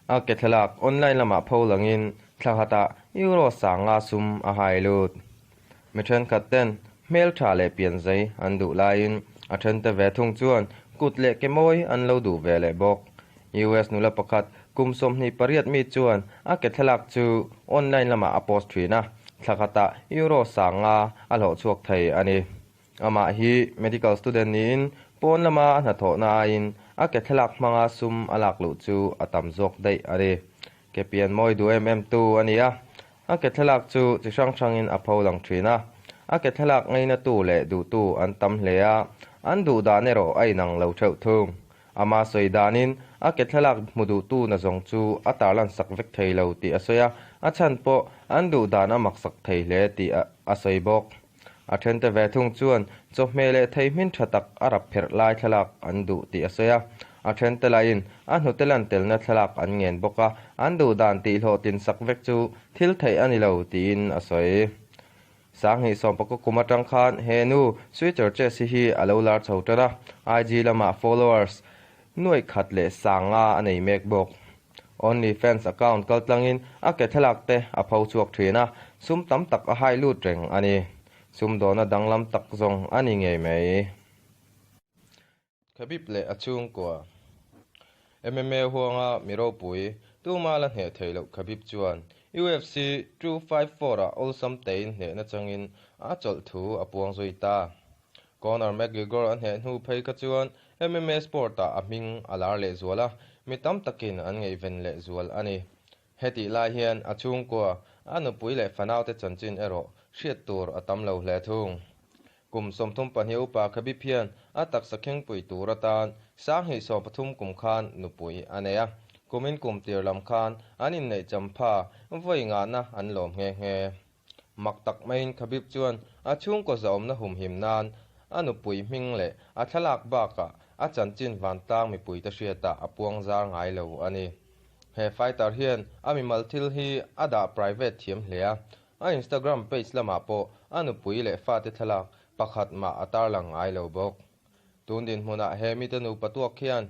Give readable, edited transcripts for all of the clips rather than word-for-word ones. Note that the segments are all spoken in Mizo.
A ke thlalak online lamah pho langin thla khatah euro 5000 sum a hai lut. Mi thenkhat ten hmeltha leh pianzei an duh laiin a thente ve thung chuan kut leh ke mawi an lo duh ve leh bawk. US nula pakhat kum 28 mi chuan a ke thlalak chu online lamah a post thin a, thla khatah euro 5000 a hlawh chhuak thei a ni. Amah hi medical student niin pawn lama a hnathawhna aiin a ke thlalak hmanga sum a lak luh chu a tam zawk daih a ni. Ke pian mawi duh em em tu a ni a, a ke thlalak chu chi hrang hrangin a pho lang thin a. A ke thlalak ngainatu leh duhtu an tam hle a, an duh dan erawh a inang lo theuh thung. Ama sawi danin a ke thlalak hmu duhtu na zawng chu a tarlan sak vek thei lo tih a sawi a, a chhan pawh an duh dan a mak sak thei hle tih a sawi bawk. A thente ve thung chuan chawhmeh leh thei hmin tha tak a rap pherh lai thlalak an duh tih a sawi a. A thente lahin a hnute lan telna thlalak an ngen bawk a, an duh dan tih hlawhtlin sak vek chu thil theih a ni lo tiin a sawi. 2019 kum atang khan he nu Sweeter Chess-i hi a lo lar chho tan a, IG lamah followers 150,000 a nei mek bawk. OnlyFans account kaltlangin a ke thlalak te a pho chhuak thin a, sum tam tak a hai lut reng a ni. Sumdawna danglam tak zawng a ni ngei mai. Khabib leh a chhungkua. MMA huanga mi ropui, tuma la hneh thei loh Khabib chuan UFC 254 ah awlsam tein hnehna changin a chawlh thu a puang zui ta. Conor McGregor a hneh hnu phei kha chuan MMA sport-ah a hming a lar lehzual a, mi tam takin an ngaihven lehzual a ni. Hetih lai hian a chhungkua, a nupui leh fanaute chanchin erawh hriat tur a tam lo hle thung. Kum 32 upa Khabib hian a taksa khengpui tur atan 2013 kum khan nupui a nei a, kumin kum tir lam khan an inneih champha vawi ngahna an lawm nghe nghe. Mak tak maiin Khabib chuan a chhungkaw zahawmna humhim nan a nupui hming leh a thlalak bakah a chanchin vantlang mipuite hriatah a puang zar ngai lo a ni. He fighter hian a mimal thil hi a dah private thiam hle a, a Instagram page lamah pawh a nupui leh fate thlalak pakhat mah a tarlang ngai lo bawk. Tun dinhmunah he mite nupa tuak hian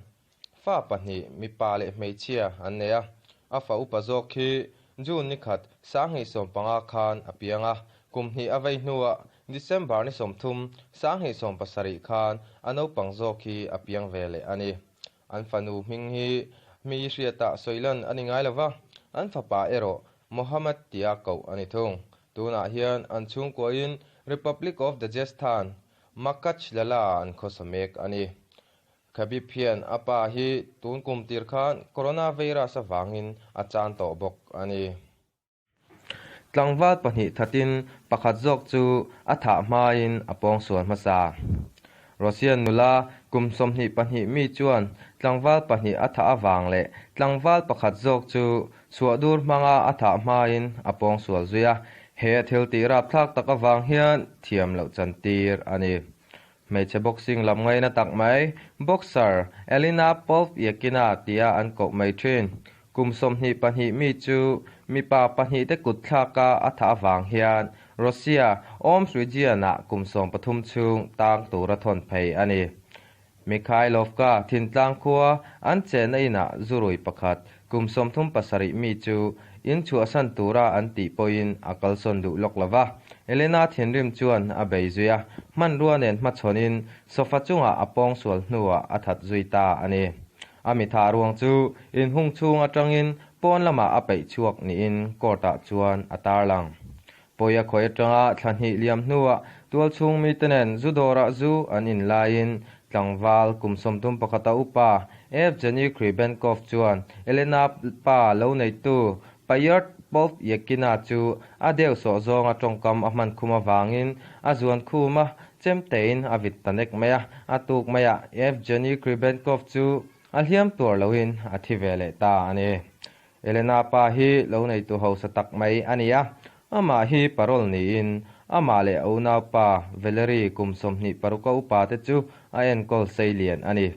Fa pahnih, mipa leh hmeichhia an nei a. A fa upa zawk hi June ni khat 2015 khan a piang a, kum hnih a vei hnuah December ni 30, 2017 khan a naupang zawk hi a piang ve leh a ni. An fanu hming hi mi hriatah sawilan a ni ngai lo va, an fapa erawh Mohammed tia koh a ni thung. Tunah hian an chhungkuain Republic of Dagestan, Makhachkala an khawsa mek a ni. Khabib hian a pa hi tun kum tir khan coronavirus avangin a chan tawh bawk a ni. Tlangval pahnih thatin pakhat zawk chu a thah hmain a pawngsual hmasa. Russian nula kum 22 mi chuan tlangval pahnih a thah avang leh tlangval pakhat zawk chu chhuahdur hmanga a thah hmain a pawngsual zui a. He thil tih rapthlak tak avang hian thiam loh chantir a ni. Hmeichhe boxing lam ngaina tak mai, boxer Elina Polvyakina tia an koh mai thin. Kum 22 mi chu mipa pahnih te kut thlaka a thah avang hian Russia Omsk region-ah kum 13 chhung tang tura thawn phei a ni. Mikhailovka thintlang khua an chenna inah zurui pakhat kum 37 mi chu in chhuahsan tura an tih pawhin a kalsawn duh lawk lo va. Elena thinrim chuan a bei zui a, hmanrua nen hmachhawnin sofa chungah a pawngsual hnuah a that zui ta a ni. A mi thah ruang chu inhung chhung atangin pawn lamah a peih chhuak niin court-ah chuan a tarlang. Pawi a khawi atanga thla hnih liam hnuah tualchhung mite nen zu dawrah zu an in laiin tlangval kum 31 a upa Evgeny Kribenkov chuan Elena pa lo neitu Pyotr Polvyakina chu a deuh sawh zawnga tawngkam a hman khum avangin a zuan khum a, chemtein a vit ta nek mai a. A tuk maiah Evgeny Kribenkov chu a hliam tuar loin a thi ve leh ta a ni. Elena pa hi lo neitu hausa tak mai a ni a, amah hi parole niin amah leh a unaupa Valery kum 26 a upa te chu a enkawl sei lian a ni.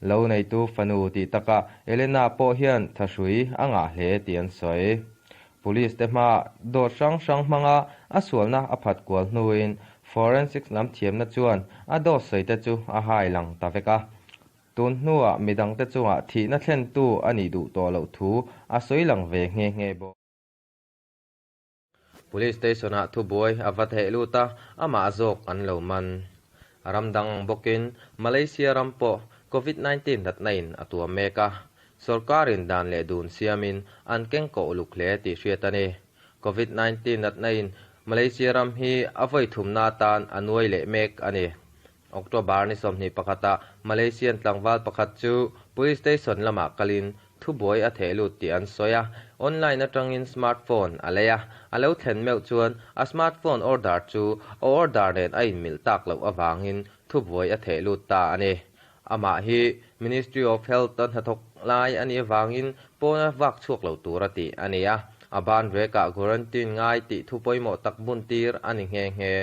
Lo neitu fanu tih takah Elena pawh hian thahrui a ngah hle tih an sawi. Police te hmaah dawt hrang hrang hmanga a sualna a phat kual hnuin forensics lam thiamna chuan a dawt sawi te chu a hai lang ta vek a. Tun hnuah midangte chungah thihna thlentu a nih duh tawh loh thu a sawi lang ve nghe nghe bawk. Police station-ah thubuai a va theh lut a, amah zawk an lo man. Ram dang ang bawkin Malaysia ram pawh Covid 19 natna in a tuam mek a, sorkarin dan leh dun siamin an keng koh uluk hle tih hriat a ni. Covid 19 natna in Malaysia ram hi a vawi thumna atan a nuai leh mek a ni. October ni 21 ah Malaysian tlangval pakhat chu Police Station lamah kalin thubuai a theh lut tih an sawi a, online atangin smartphone a lei a, a lo thlen meuh chuan a smartphone order chu a order nen a inmilh tak loh avangin thubuai a theh lut ta a ni. Amah hi Ministry of Health a hnathawk lai a nih avangin pawna vak chhuak lo tur a tih a ni a, a ban rekah quarantine ngai tih thu pawimawh tak bun tir a ni nghe nghe.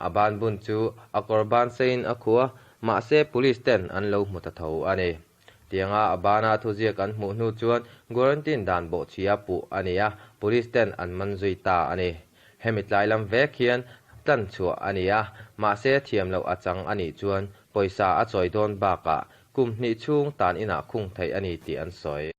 A ban bun chu a kawr ban seiin a khuh a, mahse police ten an lo hmu ta tho a ni. Tianga a bana thuziak an hmuh hnu chuan guarantine dan bawhchhia puh a ni a, police ten an man zui ta a ni. Hemi tlai lam vek hian tlan chhuah a ni a, mahse thiam loh a chang a nih chuan pawisa a chawi dawn bakah kum hnih chhung tan inah khung theih a ni tih an sawi.